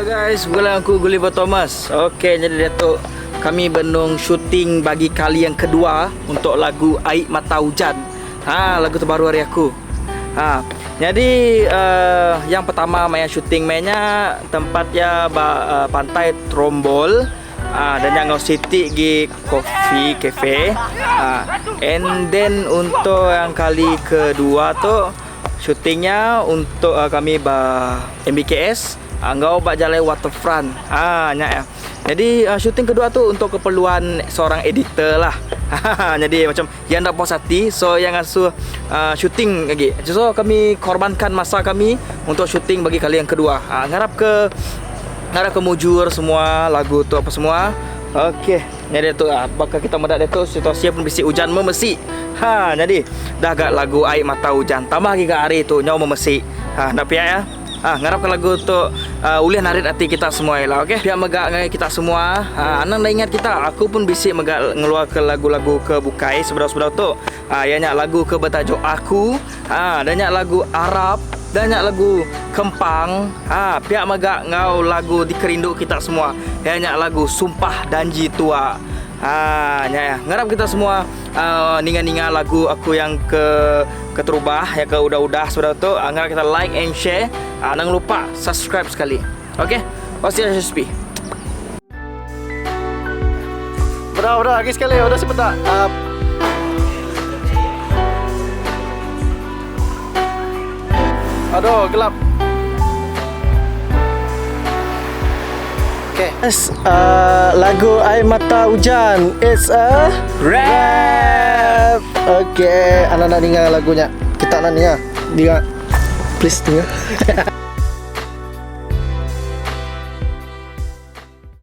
guys, begulai aku Gulliver Thomas. Okey, jadi diatu kami benung shooting bagi kali yang kedua untuk lagu Ai Mata Hujan. Ha, lagu terbaru ari aku. Ha, jadi uh, yang pertama maya shooting maya tempat ya ba uh, pantai Trombol. Ah, dan yang siti gi coffee cafe. Ah, and then untuk yang kali kedua tu shootingnya untuk uh, kami ba MBKS ah, enggau ba jalai waterfront. Ah, nya ya. Jadi uh, shooting kedua tu untuk keperluan seorang editor lah. Jadi macam yang enda puas hati so yang ngasuh uh, shooting lagi. So kami korbankan masa kami untuk shooting bagi kali yang kedua. Uh, ngarap ke ngarap ke mujur semua lagu tu apa semua. Okey, jadi tu ah baka kita meda diatu situasi pun bisi ujan memesi. Ha, jadi dah ga lagu ai mata ujan tambah agi ga hari tu nyau memesi. Ha, enda pia ya. Ha, ngarap ke lagu tu uh, ulih narit ati kita semua ila okey. Pia mega ngagai kita semua. Ha, anang enda ingat kita aku pun bisi mega ngeluar ke lagu-lagu ke bukai sebedau-sebedau tu. Ha, iya nya lagu ke betajuk Aku, ha, da nya lagu Arab, da nya lagu Kempang, ha, pia mega enggau lagu dikerindu kita semua. Iya nya lagu Sumpah Danji Tua. Ha, nya ya. Ngarap kita semua uh, ninga-ninga lagu aku yang ke keterubah ya ke udah-udah sebedau tu uh, ngarap kita like and share uh, nang lupa subscribe sekali. Okey. Pasti SSP. Udah, udah lagi sekali, udah sebentar. Uh, aduh, gelap. Okay. Yes, uh, lagu Air Mata Hujan. It's a Rap. Okay, anak nak dengar lagunya. Kita nak dengar. Dengar. Please dengar.